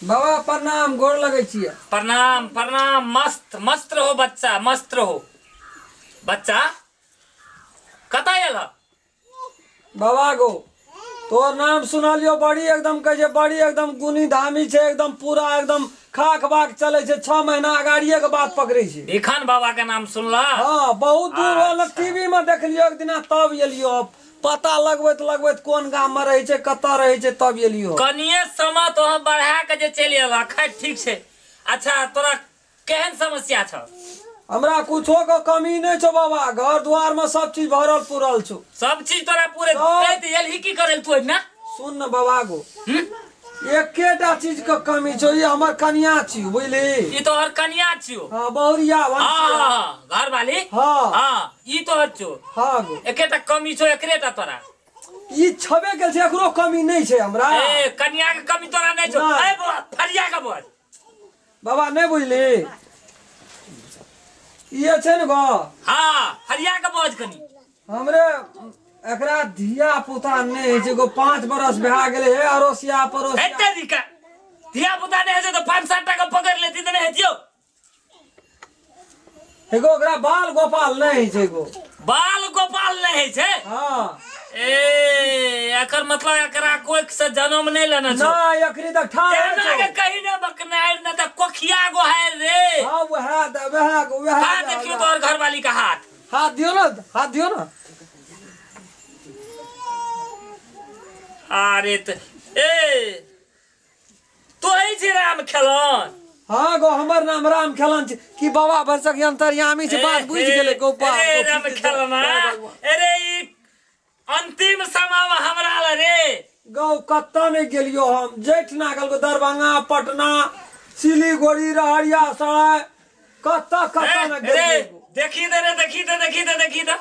बाबा प्रणाम, गोर लगै छियै। प्रणाम प्रणाम, मस्त मस्त रहो बच्चा, मस्त रहो बच्चा। कतऽ एल? बाबा गो तोर नाम सुनलियो, बड़ी एकदम कहै छै, बड़ी एकदम गुनी धामी छै, एकदम पूरा एकदम खाक बाक चलै छै, 6 महीना अगाड़िए के बात पकड़ै छै। भिखन बाबा के नाम सुनला? हाँ, बहुत दूर वाला टीवी में देखलियो एक दिना, तब एलियो। पता लगबैत लगबैत कोन गाम में रहै छै, कतऽ रहै छै, तब एलियो। कनिये समय तो हम बढ़ा के जे चलि एला। खैर ठीक छै। अच्छा, तोरा केहन समस्या छौ? हमरा कुछो के कमी नहीं छौ बाबा, घर द्वार में सब चीज भरल पुरल छौ। सब चीज तोरा पूरे सब- ए, एलही की करल तू एहिना? सुन न बाबा गो, एकेटा चीज के कमी छौ, ई हमर कनिया छी, बुझली? ई तोहर कनिया छियो? हाँ, बहुरिया वंश। हाँ, घर वाली। हाँ। हाँ, ई तोहर छौ? हाँ गो। एकेटा कमी छौ, एकरेटा तोरा? ई छबे के छै, एकरो कमी नहीं छै हमरा। ए, कनिया के कमी तोरा नहीं छौ? नहि। ए बौआ, फरिया के बोल। बाबा नहीं बुझली, ये छै ने गो। हाँ, फरिया के बोझ कनी। हमरे एकरा धिया पुता नहीं होइ छै गो, 5 बरस भए गेलै हे, अड़ोसिया पड़ोसिया। एते दिक्कत धिया पुता नहीं है तो 5-7 टाका पकड़ लेती तो नहीं हेतियो। एगो ओकरा बाल गोपाल नहीं होइ छै गो। बाल गोपाल नहीं है छै? हाँ। ए, एकर मतलब एकरा कोई से जन्म नहीं लेना छौ? नहीं, अखनी तक ठाढ़ तेना होइ के छौ। कहीं ना बकनाइर ना त कोखिया गो है रे। हाँ, वएह द-, वएह गो, वएह हाथ द-, देखियो वएह। तोहर घरवाली का हाथ। हाथ दियो ना, हाथ दियो ना। अरे त ए तो ही छी राम खेलन? हाँ गो, हमर नाम राम खेलन छी। कि बाबा भरसक अंतर्यामी छै, बात बुझि गेलै गो बाप। अरे गो, राम की छै? खेलना, अरे ई अंतिम समय में हमरा ल रे। गौ कतऽ नहीं गेलियो हम, जेठ ना गेल दरभंगा, पटना, सिलीगुड़ी, रहरिया सराय, कतऽ कतऽ न रे गेलियो। देखी दे रे, देखी दे, देखी दे, देखी दे,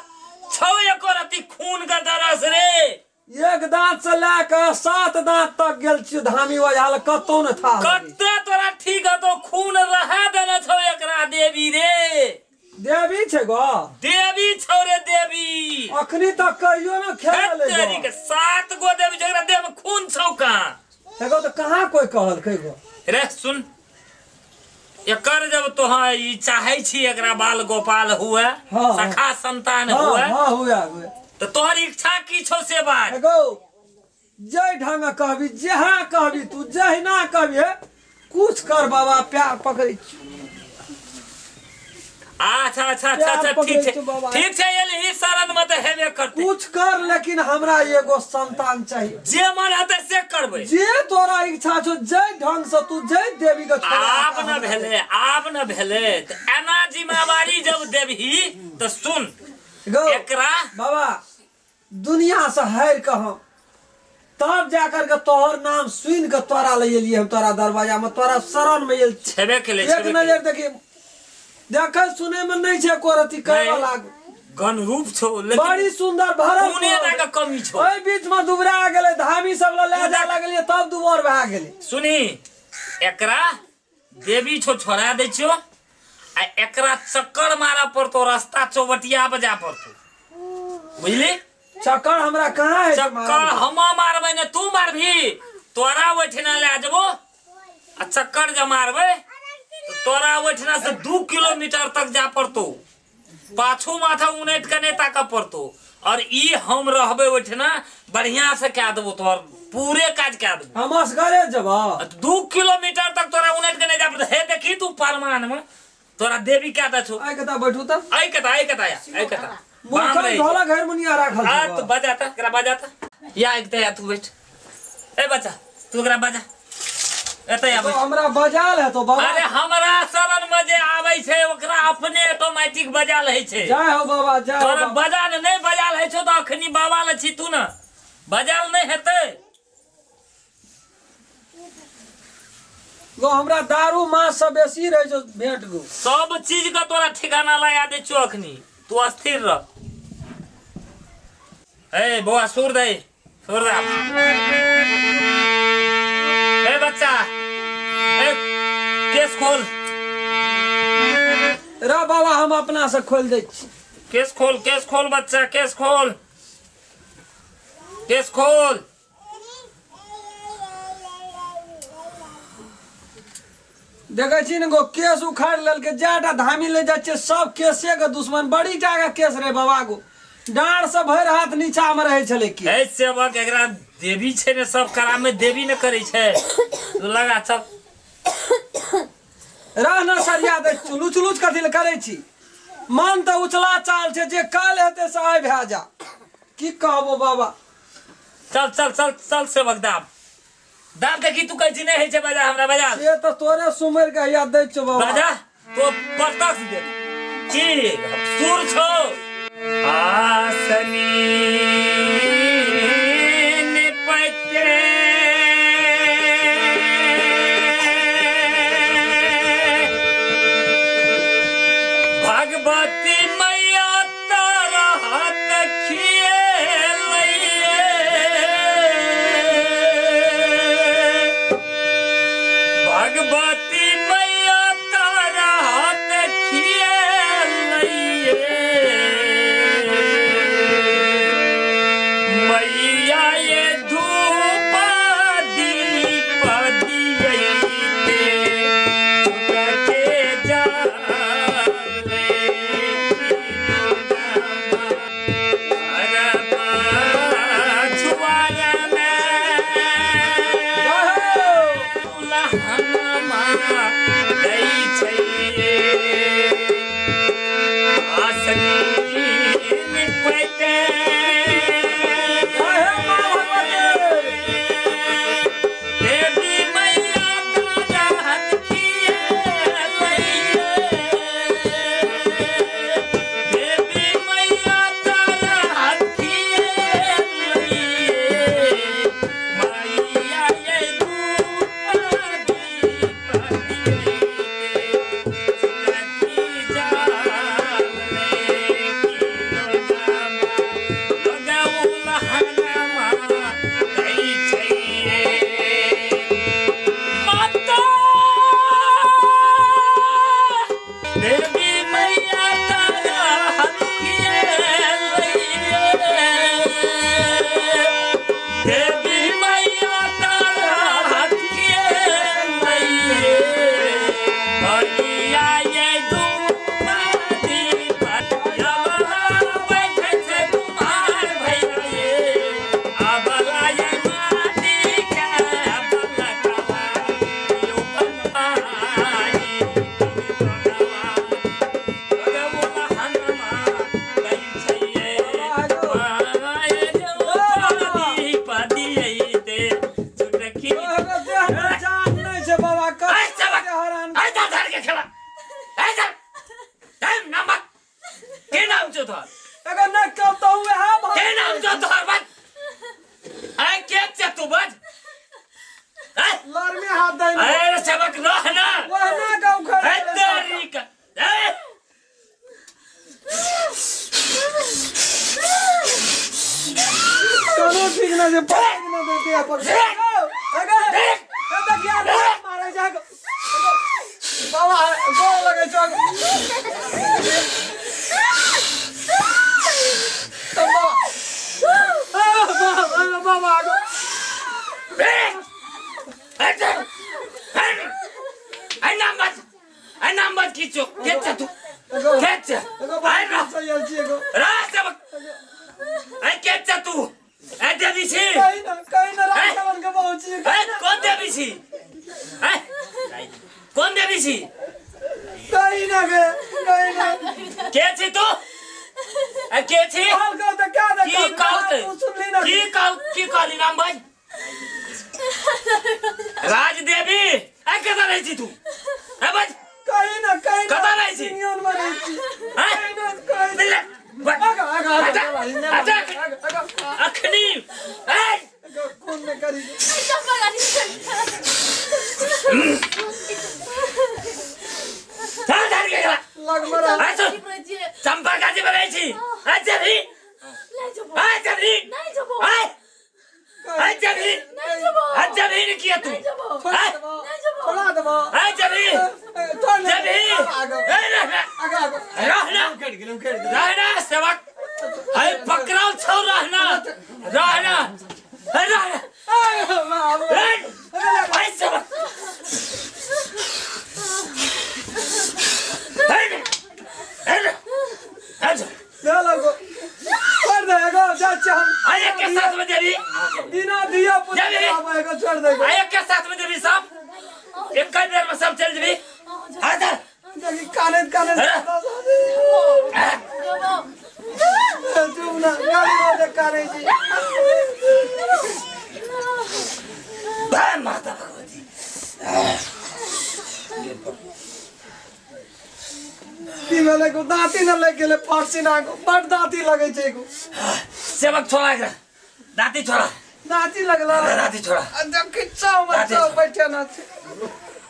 छौ एको रति खून का दरस रे। एक दांत से लए के 7 दांत तक गेल छी धामी ओझा लग, कतौ न था। कते तोरा ठीक हतो, खून रहा देने छौ एकरा देवी रे। देवी छै गो? देवी छौ रे देवी। अखनी तक कहियो न खेलल हे तेरी के 7 गो देवी छौ, एकरा देह में खून छौ कहाँ? एगो तऽ कहाँ कोई कहलकै गो? रे सुन, एकर जब तोहा ई चाहै छी एकरा बाल गोपाल हुए, हाँ। सखा संतान हाँ, हुए, हाँ, हुए, हुए। तो तोहर इच्छा की छौ से बात? एगो जय ढंग कहबी, जहाँ कहबी तू, जहिना कहबी, हे, कुछ कर बाबा, प्यार पकड़ै छी। अच्छा, अच्छा, अच्छा, प्यार अच्छा, ठीक पकड़ै छै। छी बाबा। ठीक छै, एलही शरण में तऽ हेबे करतै। कुछ कर, लेकिन हमरा एगो संतान चाहिए। जे मन हेतै से करबै। जे तोरा इच्छा छौ, जय ढंग से तू जय देवी के छोड़ा आब के न हमरा भेलै, आब न भेलै, तऽ एना जिम्मेवारी जब देबही तऽ सुन गौ, एकरा बाबा दुनिया से हारि के हम तब जा करके तोहर नाम सुन के तोरा ले एलियै हम, तोरा दरवाजा में, तोरा शरण में एल छी। छेबे केलै, एक छेबे केलै। नजर देखी, देखे सुने में नहीं छै एको रति कहे नहीं। वाला। गन रूप छौ, लेकिन बड़ी सुंदर भरल खूने पुरल। टा के कमी छौ। ओहि बीच में दुबरा गेलै, धामी सब लए जा लगलियै, तब दुबर भए गेलै। सुनी, एकरा देवी छौ छोड़ा दै छियौ, आ एकरा चक्कर मारऽ पड़तौ, रास्ता चौबटिया पर जाय पड़तौ, बुझली? चक्कर हमरा कहाँ है? चक्कर हम मारबै ने तू मारबही, तोरा ओहिठिना लए जेबो, आ चक्कर जे मारबै तऽ तोरा ओहिठिना से 2 किलोमीटर तक जाय पड़तौ, पाछू माथा उनटि के नहि ताकऽ पड़तौ, और ई हम रहबै ओहिठिना, बढ़िया से कए देबो, तोहर पूरे काज कए देबो। हम असगरे जेबो? 2 किलोमीटर तक तोरा उनटि के नहि जाय पड़तौ। हे देखी तू परमान में तोरा देवी कए दै छौ। आइ कतऽ बैठू तऽ? आइ कतऽ, आइ कतऽ, आइ कतऽ। मुखन बाम रहै छै। ढोलक हारमोनिया राखल आ, छै। तू बजा तऽ, एकरा बजा तऽ। या एक तऽ या तू बैठ। ए बच्चा, तू एकरा बजा। एतऽ आबै। तो हमरा बजाल है तो बाबा। अरे हमरा शरण में जे आबै छै ओकरा अपने ऑटोमेटिक बजाल होइ छै। जय हो बाबा, जय हो तोरा बाबा। बजाल नहि बजाल होइ छौ तऽ अखनी बाबा लए छी तू ने, बजाल नहि हेतै। गो हमरा दारू मांस सब बेसी रहै छौ भेंट गो। सब चीज के तोरा ठिकाना लगा दै छियौ अखनी, तू अस्थिर रह। ए बौआ सुर दे, सुर दे। ए बच्चा, ए केस खोल। रा बाबा हम अपना से खोल दै छी। केस खोल, केस खोल बच्चा, केस खोल, केस खोल। देखै छी ने गो केस उखाड़ि लेलकै, जाटा धामी ले जाइ छियै सब केसे के दुश्मन। बड़ी टा के केस रे बाबा गो, डाँड़ से भरि हाथ नीचा में रहै छलै की। ए सेवक, एकरा देवी छै ने, सब कराम में देवी ने करै छै। तू लगा चल रह न सरिया दे, चुलुच चुलुच कथी लए करै छी? मन तऽ उचला चाल छै, जे काल हेतै से आइ भए जा। की कहबो बाबा। चल चल चल चल सेवक, दाब दाब देखी तू कहै छी नहि होइ छै। बजा हमरा, बजा। से तऽ तोरे सुमरि के हैया दै छौ बाबा। बजा तो प्रत्यक्ष देख की सुर छौ। आसनी निपते भगवती मैया तारा हाथ खिएलैये, भगवती मैया तारा हाथ खिएलैये, मैया ये धूप दीप दियैते छुटके जाले जय हे माँ भगवती। देवी मैया तारा हाथ खिएलैये, देवी मैया तारा हाथ खिएलैये, मैया ये धूप दीप दियैते छुटकी जाले की लोगामा लगाउल हनमा दै छैये। माता देवी मैया तारा हाथ खिएलैये, देवी मैया तारा हाथ खिएलैये, मैया ये धूप दीप बैठै छै कुमार भैया ये, आबला ये माटी के बलकवा यो बनवाई लगौला हनमा दै छैये, दीप दियैते छुटकी। तोहरे देह में जान नहि छै बाबा, ऐ सेवक, कते हरान। ऐ जा धर के खेला, ऐ जा, ऐ नाम बत, के नाम छौ तोहर? एगो नहि कहतौ वएह भऽ के नाम छौ तोहर बज? ऐ के छै तू बज? ऐ लड़मे हाथ दै ने। अरे सेवक रह ना। ओहना के उखाड़ि ऐ लेलकै। तेरी का, ऐ कोनो ठीक नहि छै, पकड़ि नहि दै देह पर। एगो देख। ए देखिया मारै छै एगो। बाबा गोर लगै छौ। तब बाबा आ, बाबा बाबा आगो। ऐ ऐ जा, ऐ ऐ नाम बज, ऐ नाम बज, की छौ? के छै तू? एगो के छै? एगो ऐ बाबा रह सही छी एगो। रह सेवक, ऐ के छै तू? ऐ देवी छी? कहीं ना कहीं ना राजभवन के पहुंची। ऐ कोन देवी छी? ऐ कोन देवी छी? कहीं ना गे कहीं ना। के छी तू? ऐ के छी? कहल कहो तऽ क्या की देखल? कहलकै? तू सुनली ना? की कहल, की कहली नाम बज? राजदेवी। ऐ कतऽ रहै छी तू? ऐ बज। कहीं ना कहीं ना। कतऽ रहै छी? सिमियोन में रहै छी। ऐ? कहीं ना कहीं ना। ले, बज। आगा आगा आगा आजा, बाबा, हिन्ने आजा। आगा आगा। अखनी ऐ एगो खून में करी। चल धर के गेला। लग में रह। ऐ सुन, चंपा गाछी में रहै छी? ऐ जेबही? ऐ जेबही? ऐ ऐ जेबही? ऐ जेबही ने किया तू? छोड़ा देबो, छोड़ा देबो। ऐ जेबही? छोड़ ने। जेबही? आगा ऐ रह ना, आगा आगा। रह ना, उखेड़ गेलै, उखेड़ गेलै। रहना सेवक, है पकड़ल छौ, रहना रहना है रहना। आगा बाबा। ऐ सेवक। भेलै गो दाँती न लागि गेलै परसीना गो बड दाँती लगै छै गो। सेवक छोड़ा एकरा, दाँती छोड़ा। दाँती लगला। दाँती छोड़ा। देखी छौ मत बैठे न छै।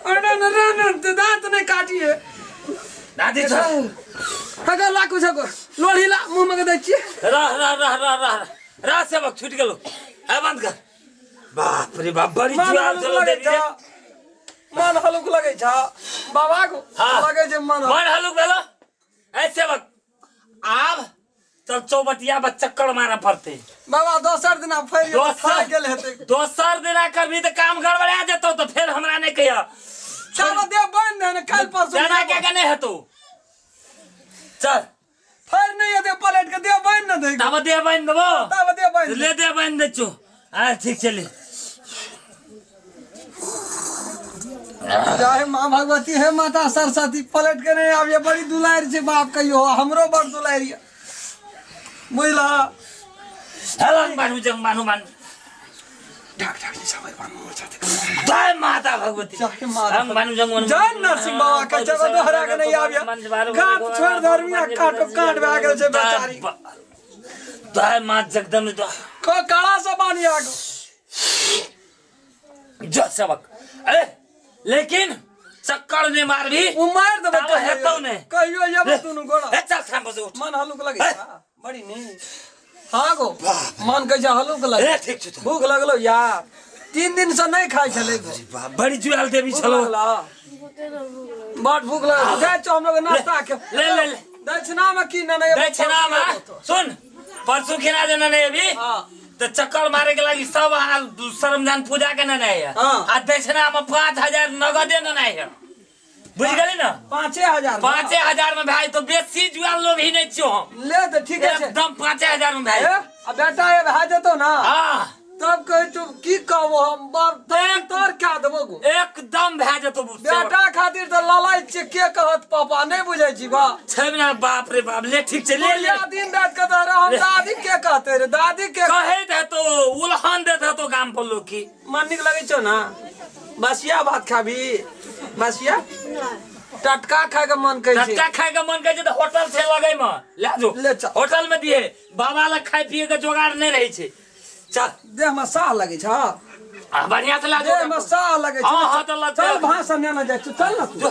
अरे न रे न दाँत नहि काटिए। दाँती छोड़ा। अगर ला कुछ गो लोढ़ी ला मुँह में के दै छियै। रह रह रह रह रह रह सेवक छूट गेलो। है बंद कर। बाप रे बाप बड़ी मन जुआल हल्लुक चलो लगै देवी छ, रे। मन हल्लुक लगै छ बाबा गो। हाँ। लगै छै मन। मन हल्लुक भेलो। ऐ सेवक आब चल चौबटिया पर चक्कर मारे पड़ते। बाबा दोसर दिना फेर दोसर थाकि गेल हेतै। दोसर दिना करबी तऽ काम गड़बड़ा जेतौ तऽ फेर हमरा नहि कहिया। चलो दे बंद दे ने काल्हि परसू। जाना के के नहि हेतौ। चल फेर नहि हेतै पलट के दे बंद न दे। तब दे बान्हि देबो। तब दे बंद। ले दे बान्हि दै छियौ। आ ठीक छै ले। जय माँ भगवती हे माता सरस्वती पलट के नहीं आबिए। बड़ी दुलारि छै बाप कहियो हमरो बड़ दुलारि यऽ बुझला। हेलो बान्हू जंग बान्हू बान्हू। ढाक ढाक सबै बान्हू। जय माता भगवती। जय माता अंग बान्हू जंग बान्हू। जय नरसिंह बाबा के जगह दोहरा के नहीं आबिए। गाँठ छोड़ धर्मिया काटो काट भए गेल छै बेचारी। जय माँ जगदम्बे। को कड़ा से बान्हि आगो। जो सेवक अरे लेकिन चक्कर नहीं मारबी उ मारि देबै। तब हेतौ नहि। कहियो एबो दुनू गोड़ा। ए चल थाम बस उठ। मन हल्लुक लगै छै बड़ी नी। हाँ गो मन कहै छै हल्लुक ए लगै। ठीक छै। भूख लगलो यार 3 दिन से नहीं खाइ छलै गो। बाप बड़ी जुआल देवी छलो। बड़ भूख लगल। जाइ छौ हम लोग नाश्ता के। ले ले ले। दक्षिणा में की ने दक्षिणा में सुन परसू खिना देना नहीं अभी। हाँ। तो चक्कर मारे के लागी सब सरमजान पूजा के नहीं है। हाँ। आ दक्षिणा में 5000 नगदे नहीं है। बुझ गेली ना? 5000 5000 में भाई तो बेसी जुआल लोग ही नहीं छियो हम। ले तो ठीक है एकदम 5000 में भाई। आ बेटा ये भए जेतौ ना। हाँ तब कहै छौ की कहबो हम बाप तोर क्या देबो गो। एकदम भए जेतौ बेटा खातिर तऽ ललायत छियै के कहत पापा नहीं बुझै छी बा। छै ना बाप रे बाप ले ठीक छै ले ले। दिन रात के तऽ हम दादी के कहते रे दादी के कहैत हेतौ उलहन देत हेतौ गाम पर लोग की। मन नीक लगै छौ ना? बसिया भात खाबी? बसिया टटका खाय के मन कहै छै। टटका खाय के मन कहै छै तऽ होटल छै लगै में ले जो। ले चल। होटल में दिए बाबा लग खाय पिए के जोगाड़ नहीं रहै छै। चल देह में साह लगै छ। आ बढ़िया से ला जो। देह में साह लगै छै। हां हां तऽ लग चल भाषण ने जाइ छौ चल ना तू।